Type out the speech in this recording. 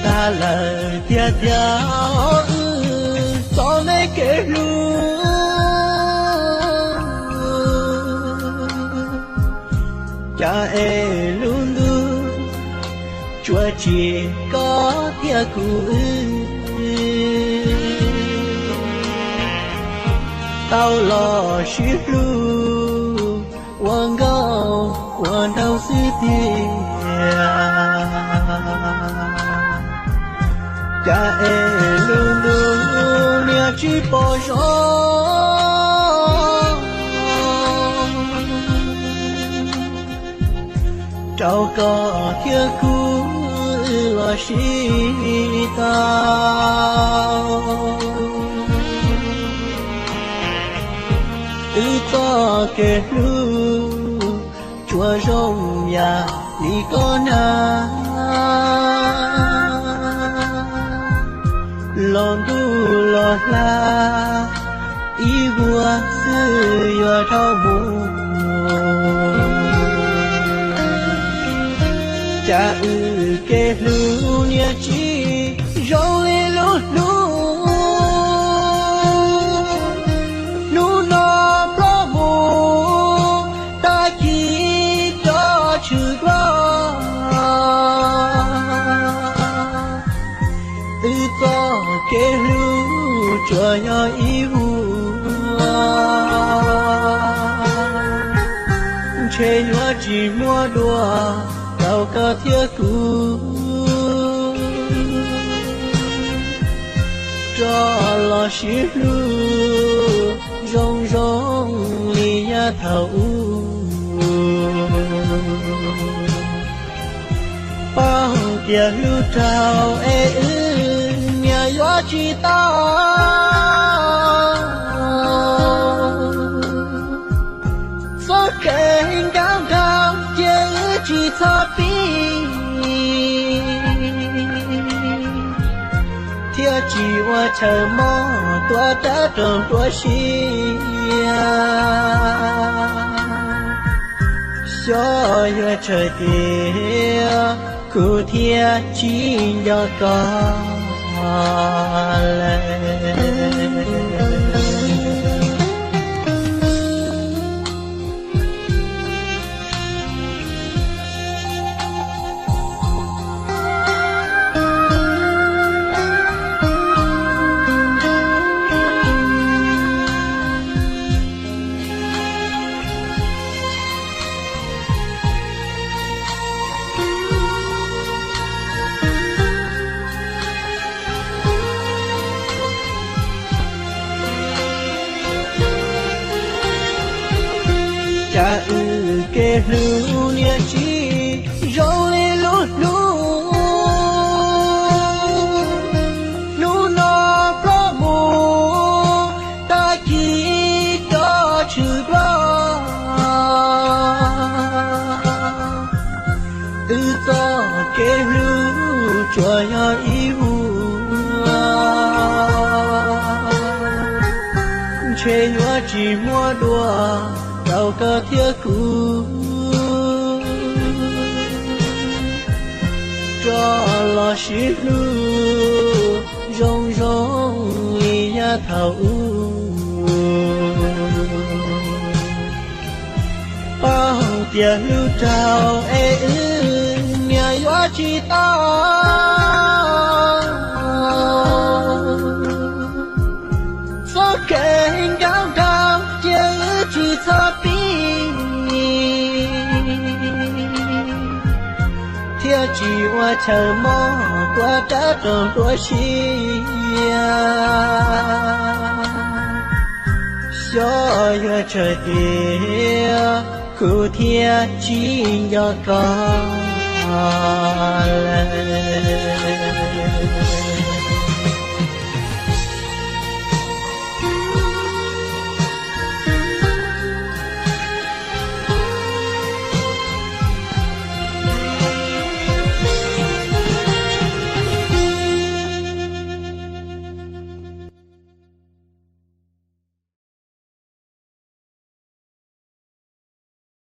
Tas lawm tiag tiag wb txoj me kev hlub, cas es lub ntuj tsuas tsim koj thiab kuv wb tau los sib hlub ua nkauj ua nraug xwb tiag. Cas es lub ntuj niaj tsis pom zoo rau koj thiab kuv wb los sib tau. Wb txoj kev hlub tsuas zoo yam li koj na, los ntuj los hla ib vuag xwb yuav dhau mus. Cas wb kev hlub niaj tsis zoo li lub hnub, hnub no ploj mus tag kis cov tshwm duab. Wb txoj kev hlub tsuas yog ib vuag, ntshe yuav tsis muaj dua rau koj thiab kuv rov los sib hlub zoo zoo li yav thaum ub. Paub tias hlub raug es wb niam yuav tsis tau, txoj kev nkauj nraug cia wb tsis txhob pib, thiaj tsis ua chaw mob tuav rawv rooj tuav siab. Xyov yuav tsawg tiam kuv thiaj tsis nco koj lawm. Cas wb kev hlub niaj tsis zoo li lub hnub, hnub no ploj mus tag kis cov tshwm duab. Wb txoj kev hlub tsuas yog ib vuag, ntshe yuav tsis muaj dua rau koj thiab kuv rov los sib hlub zoo zoo li yav thaum ub. Paub tias hlub raug es wb niam yuav tsis tau, txoj kev nkauj nraug cia wb tsis txhob pib, thiaj tsis ua chaw mob tuav rawv rooj tuav siab. Xyov yuav tsawg tiam kuv thiaj tsis nco koj lawm.